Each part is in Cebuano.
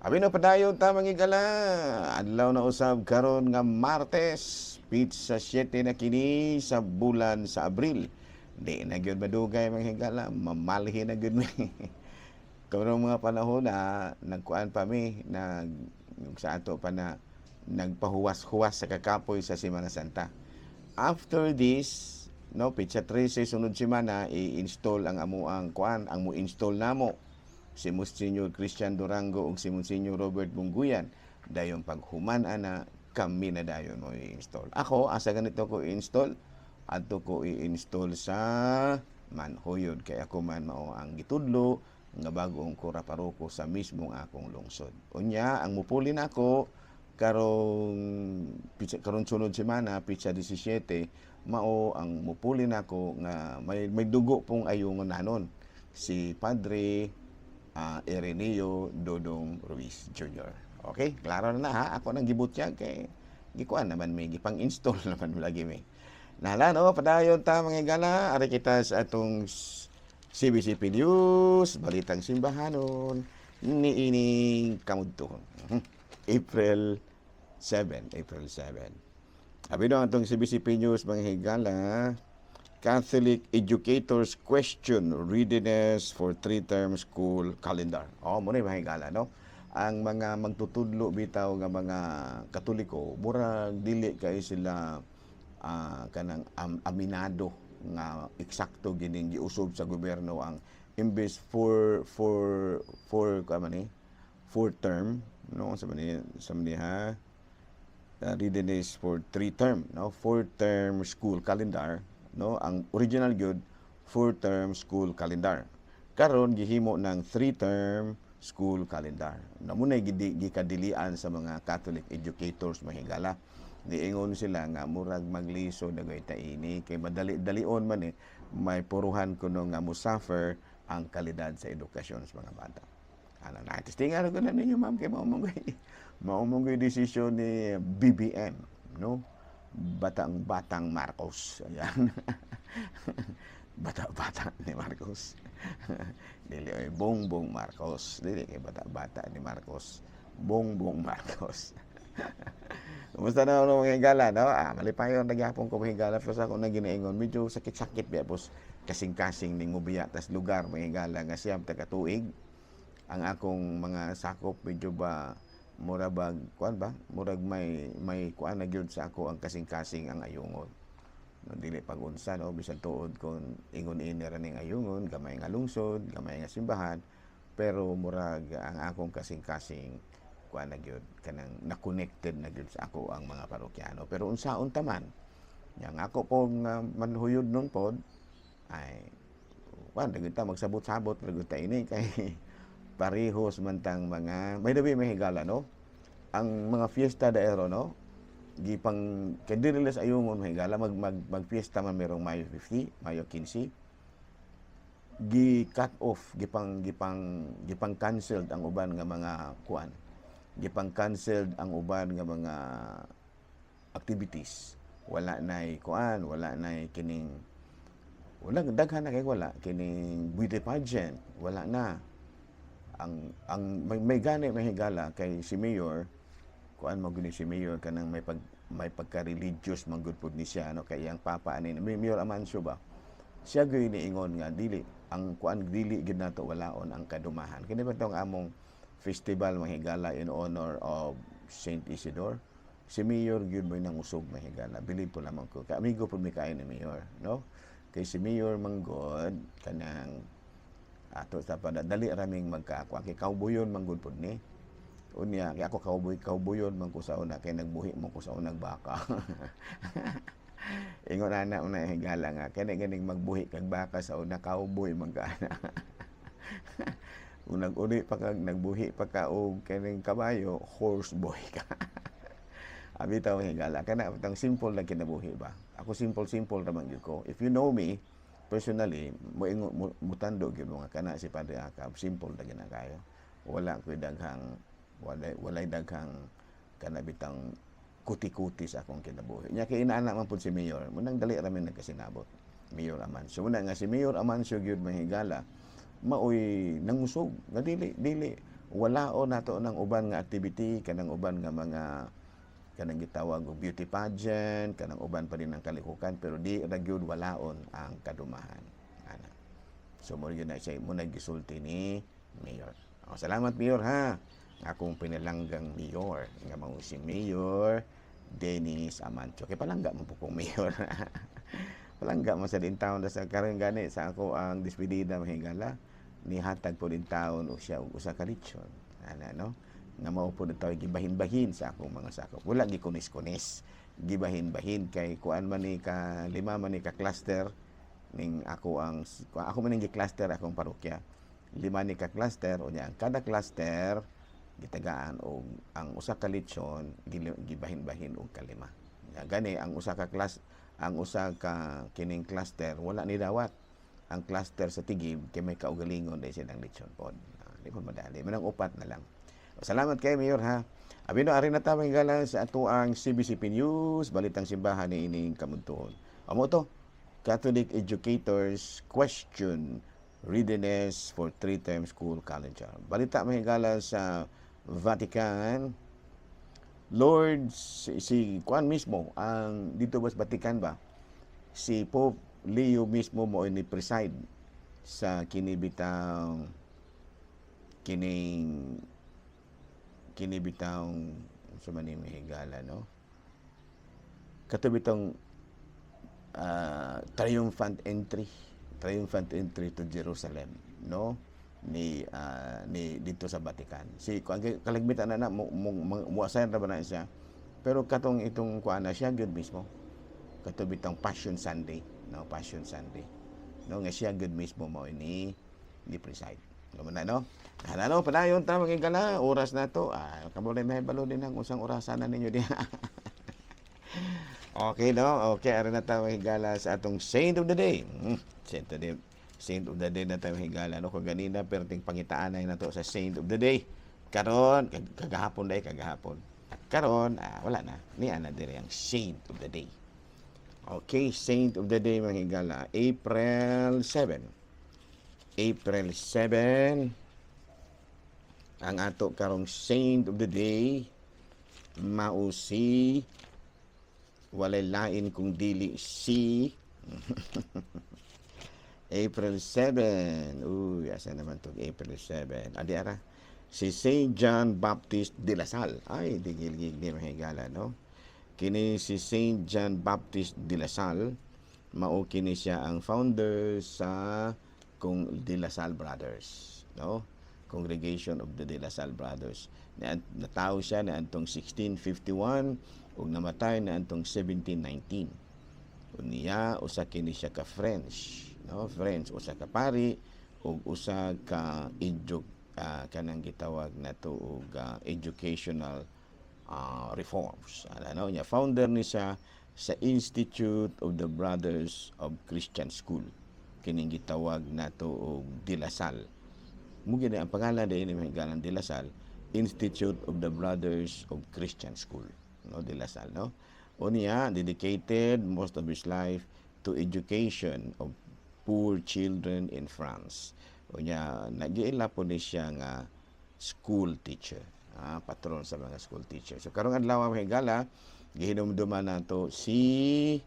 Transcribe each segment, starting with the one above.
Abi no, padayon ta, mga higala. Adlaw na usab karon nga Martes, petsa 7 na kini sa bulan sa Abril. Di na gyud madugay, mga higala, mamalhin na gyud mi. Karong mga panahon na nagkuan pa mi, nag sa ato pa na nagpahuwas-huwas sa kakapoy sa Semana Santa. After this, no, petsa 13 sunod semana i-install ang amuang kuan, ang mo-install namo si Monsignor Christian Durango ug si Monsignor Robert Bungguyan. Dayon paghuman ana, kami na dayon mo i-install. Ako, asa ganito ko i-install? Adto ko i-install sa Manhuyod kay ako man mao ang gitudlo nga bagong kura paroko sa mismong akong lungsod. Unya, ang mupuli nako karong pitsa, karon sunod semana, petsa 17, mao ang mupuli nako nga may dugo pong ayungon nanon, si Padre Ireneo Dodong Ruiz Jr. Okay, klaro na na ha. Ako nang gibutyag kay gikuan naman may gipang-install naman lagi may. Nahala no, padayon ta, mga higala. Ari kita sa atong CBCP News, Balitang Simbahanon, niining kamudto. April 7, April 7. Abi no, atong CBCP News, mga higala, Catholic educators question readiness for three-term school calendar. Oh, mo na mga higala, no? Ang mga magtutudlo bitaw nga mga Katoliko, murag dili kay sila kanang aminado nga eksakto gining giusob sa gobyerno ang imbes four four four kuan man ni, four term, no, sa man ni ha, readiness for three term, no, four term school calendar, no? Ang original gyud, four term school calendar. Karon gihimo ng three term school calendar na mao nay gikadilian sa mga Catholic educators, mahigala. Niingon sila nga murag maglisod na ta ini kay madali-dalion man eh, may puruhan kuno nga musuffer ang kalidad sa edukasyon sa mga bata. Ano na testingan ko na ninyo, ma'am, kay mao man desisyon ni BBM, no, batang batang Marcos. Ayan, bata-bata ni Marcos. Dili oy, Bongbong Marcos. Dili kay bata-bata ni Marcos, Bongbong Marcos. Kumusta na ano, mga higala, no? Ah, malipayon na gyapon ko, mga higala, pero sa ako na ginaingon, medyo sakit-sakit biya pos kasing-kasing ning mubiya tas lugar, mga higala, nga siyam taga tuig. Ang akong mga sakop medyo ba mura bag kuan ba, murag may kuan na gyud sa ako ang kasing-kasing ang ayungon, no? Dili pag-unsa, no, bisan tuod kon ingon ini ra ning ayungon, gamay nga lungsod, gamay nga simbahan, pero murag ang akong kasing-kasing kuan na gyud, kanang na-connected na gyud sa ako ang mga parokyano. Pero unsaon ta man yang ako pong manhuyod nun pod ay kuan ra gyud ta, magsabot-sabot ra gyud ta ini kay parehos man tang mga. By the way, may higala, no, ang mga fiesta daero, no, gipang kay diri sa ayungon, may higala, mag mag magfiesta man merong Mayo 50, Mayo 15, gi cut off, gipang canceled ang uban nga mga kuan, gipang canceled ang uban nga mga activities. Wala nay kuan, wala nay kining, wala daghan na kay wala kining beauty pageant, wala na. Ang may gani, may higala, kay si mayor kuan mo guni, si mayor kanang may pagka-religious man gud pud ni siya, no, kay iyang papa ani Mayor Amancio ba, siya gyud niingon nga dili ang kuan, dili gid nato walaon ang kadumahan. Kini ba tong among festival, mga higala, in honor of Saint Isidore? Si Mayor gyud mo'y nangusog, mga higala. Bilib po lamang ko kay amigo pud mi kaayo ni Mayor, no, kay si Mayor manggod kanang ato sa dali raming magkakuan kay cowboyon man gud pud ni. Unya kay ako cowboy, cowboyon man ko sa una kay nagbuhi mo ko sa unang baka. Ingon ana una, higala, nga kani ganing magbuhi kag baka sa una, cowboy man ka ana. Kung nag-uli pa kag nagbuhi pa ka og kaning kabayo, horse boy ka. Abi taw, higala, kana tang simple lang kinabuhi ba. Ako, simple simple ra man gyud ko. If you know me personally, mo ingon mo, mutando gyud mo nga kana si Padre Acab, simple ra gyud na kayo. Wala ko'y daghang walay daghang kana bitang kuti-kuti sa akong kinabuhi. Nya kay inaana man pud si Mayor, munang dali ra mi nagkasinabot. Mayor Amancio. Muna nga si Mayor Amancio gyud, mahigala, maoy nangusog nga dili dili Wala o nato ng uban nga activity, kanang uban nga mga kanang gitawag og beauty pageant, kanang uban pa din ang kalihukan, pero di ra gyud walaon ang kadumahan. Ana. So mo gyud na siya mo gisulti ni Mayor. O, salamat, Mayor, ha. Akong pinalanggang Mayor nga mao si Mayor Dennis Amancio. Kay palangga mo po kong mayor. Palangga mo sa din taon sa karon gani sa ako ang despedida, mahigala, nihatag po din taon o siya og usa ka lechon. Ana, no? Nga mao po din taon gibahin-bahin sa akong mga sakop. Wala gikunis-kunis. Gibahin-bahin kay kuan man ni ka lima man ni ka cluster ning ako ang ako man ning gi-cluster akong parokya. Lima ni ka cluster, unya ang kada cluster gitagaan og ang usa ka lechon, gibahin-bahin og kalima. Ya, gani ang usa ka class, ang usa ka kining cluster wala ni dawat. Ang cluster sa Tigib kay may kaugalingon dahil silang lechon pod. Ah, di po madali. Manang upat na lang. Salamat kay Mayor, ha. Abi no, ari na ta gala sa ato ang CBCP News, balitang simbahan ni ining kamuntuon. Amo to, Catholic educators question readiness for three-term school calendar. Balita, mahigala, sa Vatican, Lord, si Juan mismo, ang dito ba sa Vatican ba, si Pope Leo mismo mo ni preside sa kinibitang kining kinibitang sa man ni mahigala, no, katubitong triumphant entry to Jerusalem, no, ni dito sa Vatican. Si kuan kalagmitan na na mo mo ra ba na siya, pero katong itong kuan na siya gyud mismo katubitang Passion Sunday, no, Passion Sunday, no, nga siya gyud mismo mo ni ni preside. Ngamo na, no. Hala, no, padayon ta, mga higala, oras na to. Ah, kamo rin mahibalo din ang usang orasan na ninyo diha. Okay, no? Okay, ari na tayo, higala, sa atong Saint of the Day. Saint of the Day. Saint of the Day na tayo, higala, no? Kung ganina, perting pangitaan na to sa Saint of the Day. Karon, kagahapon dahil kagahapon. Karon, ah, wala na. Ni ana diri ang Saint of the Day. Okay, Saint of the Day, mga higala. April 7. April 7. Ang ato karong Saint of the Day mao si walay lain kung dili si April 7. Uy, asa naman to April 7? Adi ara. Si Saint John Baptist de La Salle. Ay, digilgig ni mahigala, no? Kini si Saint John Baptist de La Salle, mao kini siya ang founder sa kung De La Salle Brothers, no? Congregation of the De La Salle Brothers. Natawo siya na antong 1651 ug namatay na antong 1719. Unya usa kini siya ka French, no? French, usa ka pari ug usa ka kanang gitawag nato og educational reforms. Ano niya, founder ni siya sa Institute of the Brothers of Christian School. Kining gitawag nato og De La Salle. Mo gini ang pangalan din ni galang De La Salle, Institute of the Brothers of Christian School, no, De La Salle, no. Unya dedicated most of his life to education of poor children in France. Unya nagiila po ni siya nga school teacher. Ah, patron sa mga school teacher. So karong adlaw, mga higala, gihinumduman nato si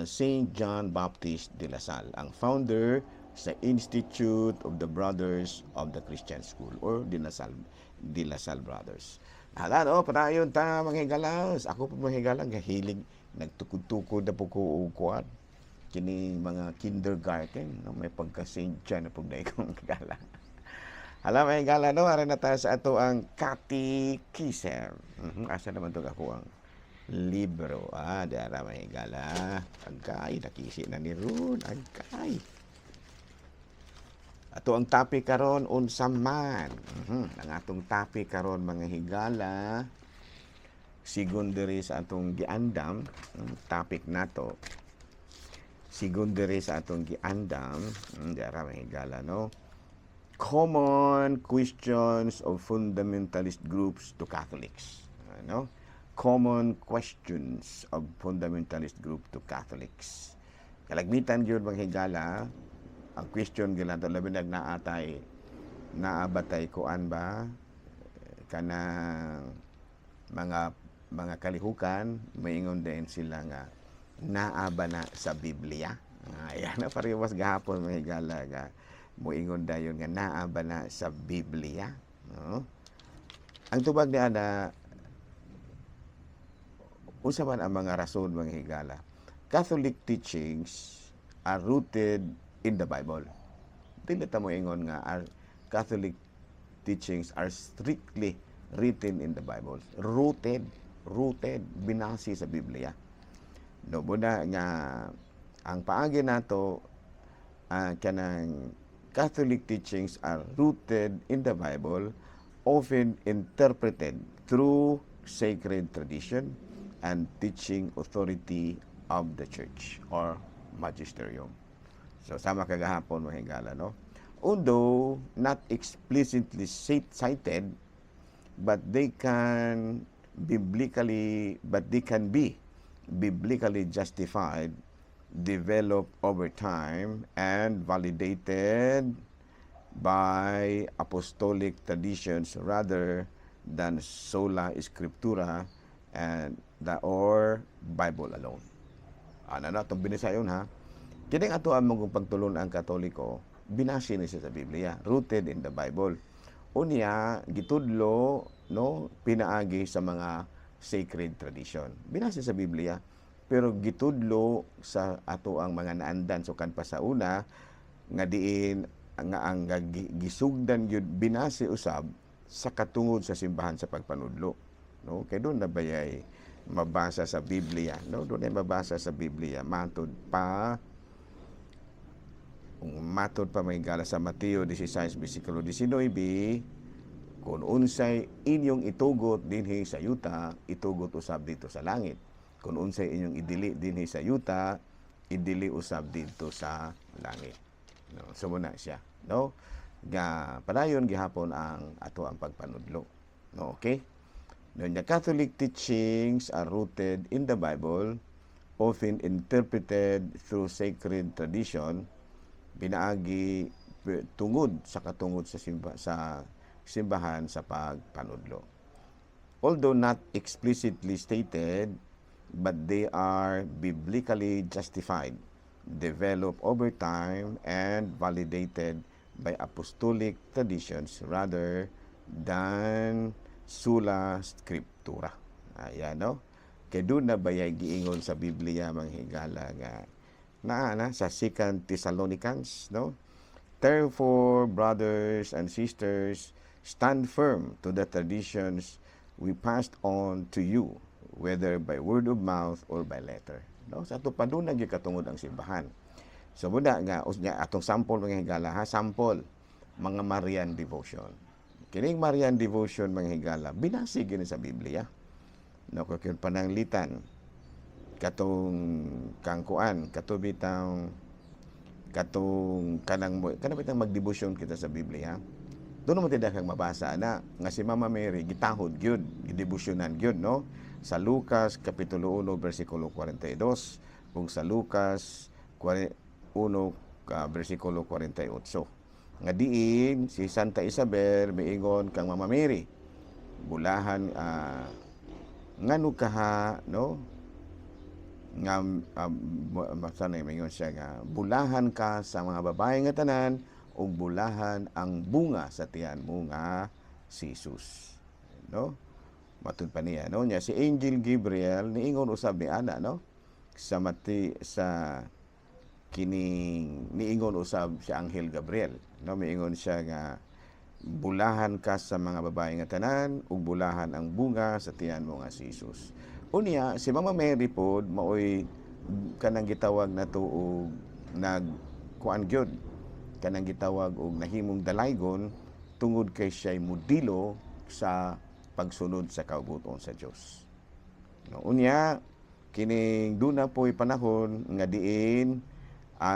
Saint John Baptist de La Salle, ang founder sa Institute of the Brothers of the Christian School or De La Salle Brothers. Hala, no, padayon ta, mga higalas. Ako po, mga higala, gahilig nagtukod-tukod na po ko og kuan. Kini mga kindergarten, no, may pagka Saint John na pug kong higala. Hala, mga higala, no, ari na tayo sa ato ang Catechism. Asa naman to ako ang libro? Ah, dara, mga higala. Agkay, nakisi na ni Ron. Agkay. Ato ang topic karon, unsa man. Ang atong topic karon, mga higala, sigon diri sa atong giandam, topic nato. Sigon diri sa atong giandam, dara, mga higala, no. Common questions of fundamentalist groups to Catholics. Ano? Common questions of fundamentalist group to Catholics. Kalagmitan gyud, mga higala, ang question gyud nato labi nag naatay Naa ba tay kuan ba, kanang mga kalihukan, maingon din sila nga naa ba na sa Biblia? Ayan na, parehas gahapon, mga higala, nga moingon dayon nga naa ba na sa Biblia, no? Ang tubag ni ana, unsa man ang mga rason, mga higala? Catholic teachings are rooted in the Bible. Dili ta mo ingon nga are Catholic teachings are strictly written in the Bible. Rooted, rooted, binasi sa Biblia. No, muna nga ang paagi nato, kanang Catholic teachings are rooted in the Bible, often interpreted through sacred tradition and teaching authority of the Church or magisterium. So sama kagahapon, mga higala, no? Although not explicitly cited, but they can be biblically justified, developed over time, and validated by apostolic traditions rather than sola scriptura and the or Bible alone. Ano na itong binisayon, ha? Kining ato ang mong pagtulon ang Katoliko, binase ni siya sa Biblia, rooted in the Bible. Unya, gitudlo, no, pinaagi sa mga sacred tradition. Binase sa Biblia, pero gitudlo sa ato ang mga naandan sukan pa sa una nga diin nga ang gisugdan gyud binase usab sa katungod sa simbahan sa pagpanudlo, no? Kay doon na bayay mabasa sa Biblia, no? Doon ay mabasa sa Biblia matud pa, kung matod pa may gala sa Mateo 16 versikulo 19, kung unsay inyong itugot dinhi sa yuta, itugot usab dito sa langit. Kung unsay inyong idili dinhi sa yuta, idili usab dito sa langit, no? So muna siya, no, nga padayon gihapon ang ato ang pagpanudlo, no? Okay. No, the Catholic teachings are rooted in the Bible, often interpreted through sacred tradition, pinaagi tungod sa katungod sa simbahan sa pagpanudlo. Although not explicitly stated, but they are biblically justified, developed over time, and validated by apostolic traditions rather than sola scriptura. Ayan, no? Kay doon na bayay giingon sa Biblia, mga higala, nga naa na sa Second Thessalonians, no? Therefore, brothers and sisters, stand firm to the traditions we passed on to you, whether by word of mouth or by letter. No? Sa ato pa doon katungod ang simbahan. So muna nga unya atong sample, mga higala, ha, sample mga Marian devotion. Kining Marian devotion, mga higala, binasi gini sa Biblia. No, kung pananglitan katong kangkuan kato bitang katong kanang mo kanang bitang magdebosyon kita sa Biblia, doon mo tidak kang mabasa na nga si Mama Mary gitahod gyud, gidebosyonan gyud, no, sa Lucas kapitulo 1 bersikulo 42 kung sa Lucas 1 bersikulo 48 nga diin si Santa Isabel miingon kang Mama Mary, bulahan ngano kaha, no, nga sanay mingon siya nga bulahan ka sa mga babae nga tanan ug bulahan ang bunga sa tiyan mo nga si Jesus, no? Matud pa niya, no, nya si Angel Gabriel niingon usab ni ana, no, sa mati sa kining niingon usab si Anghel Gabriel, no? Miingon siya nga bulahan ka sa mga babae nga tanan ug bulahan ang bunga sa tiyan mo nga si Jesus. Unya si Mama Mary pod maoy kanang gitawag nato og nag kuan gyud, kanang gitawag og nahimong dalaygon tungod kay siya'y modelo sa pagsunod sa kaubuton sa Dios. No, unya kining duna po'y panahon nga diin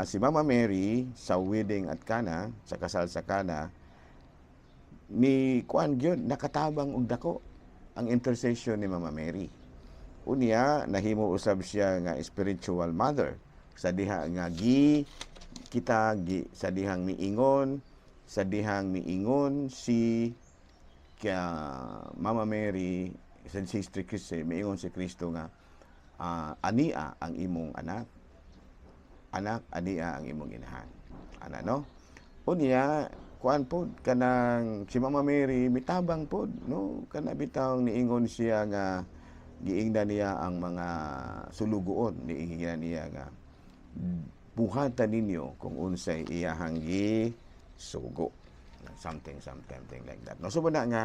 si Mama Mary sa wedding at Cana, sa kasal sa Cana, ni kuan gyud, nakatabang og dako ang intercession ni Mama Mary. Unya nahimo usab siya nga spiritual mother sa diha nga gi kita gi, sa dihang miingon Sa dihang miingon si kaya Mama Mary sa si Kristo, miingon si Kristo nga "Ania ang imong anak. Anak, ania ang imong inahan." Ana, no? Unya, kuan pod, kanang si Mama Mary mitabang pod, no? Kana bitaw niingon siya nga giingnan niya ang mga sulugoon, niingnan niya nga "Buhatan ninyo kung unsay iyahang gisugo." Something, something, something like that. No, so na nga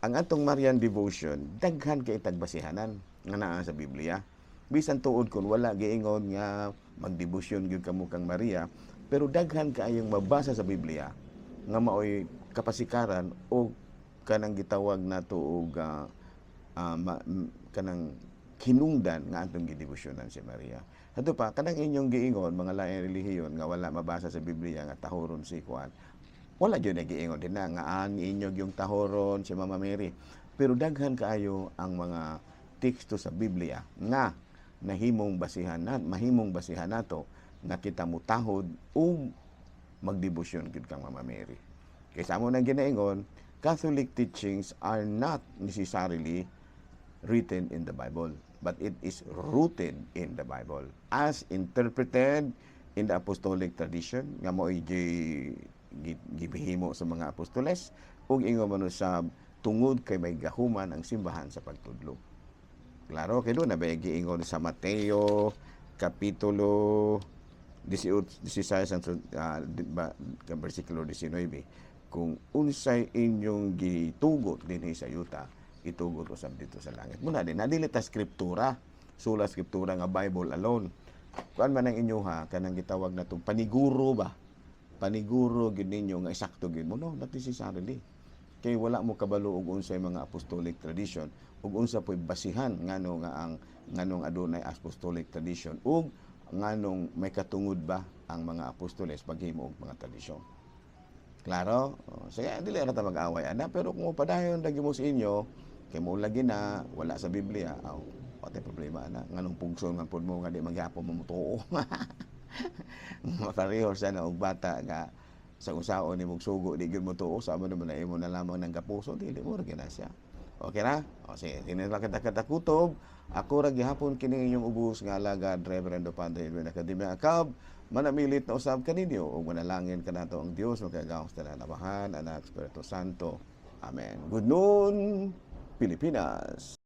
ang atong Marian devotion, daghan kay tagbasihanan nga naa sa Biblia. Bisan tuod kung wala giingon nga magdebosyon gyud kamo kang Maria, pero daghan kaayong mabasa sa Biblia nga maoy kapasikaran o kanang gitawag nato og kanang hinungdan nga atong gidebosyonan si Maria. Ato pa kanang inyong giingon, mga laing relihiyon, nga wala mabasa sa Biblia nga tahoron si kuan. Wala gyud giingon din na nga ang inyo yung tahoron si Mama Mary. Pero daghan kaayo ang mga teksto sa Biblia nga nahimong basihan na mahimong basihan nato nga kita mutahod ug magdebosyon gyud kang Mama Mary. Kay sa amo nang ginaingon, Catholic teachings are not necessarily written in the Bible, but it is rooted in the Bible as interpreted in the apostolic tradition nga mao'y gibihimo sa mga apostoles ug ingon man usab tungod kay may gahuman ang simbahan sa pagtudlo. Klaro kay doon na ba giingon sa Mateo kapitulo 18, 16 ang ba, versikulo 19, kung unsay inyong gitugot dinhi sa yuta, itugot usab dito sa langit. Muna din na dili ta skriptura, sola scriptura nga Bible alone. Kuan man ang inyo ha, kanang gitawag na tong paniguro ba, paniguro gyud ninyo nga eksakto gyud mo? No, not necessarily, kay wala mo kabalo og unsay mga apostolic tradition ug unsa po'y basihan ngano nga ang nganong adunay apostolic tradition ug nganong may katungod ba ang mga apostoles paghimo og mga tradisyon. Klaro? O, sige, dili ra ta mag-away ana, pero kung padayon lagi mo sa inyo kay mo lagi na wala sa Biblia, aw, wala problema ana. Nganong pugson man pud mo nga di magyapon mo motuo? Mapareho sa na og bata nga sa usaon ni mong sugo, di gyud mo tuo, sa mo naman na imo na lamang ng kapuso, dili mo ra na siya. Okay ra? O sige, tinila kita katakutob. Ako ra gihapon kini inyong ubos nga alagad, Reverendo Padre Edwin Academia Acab. Manamilit na usab kaninyo ug manalangin kanato ang Dios makagagahom sa tanan, Amahan, Anak, Espiritu Santo. Amen. Good noon, Pilipinas.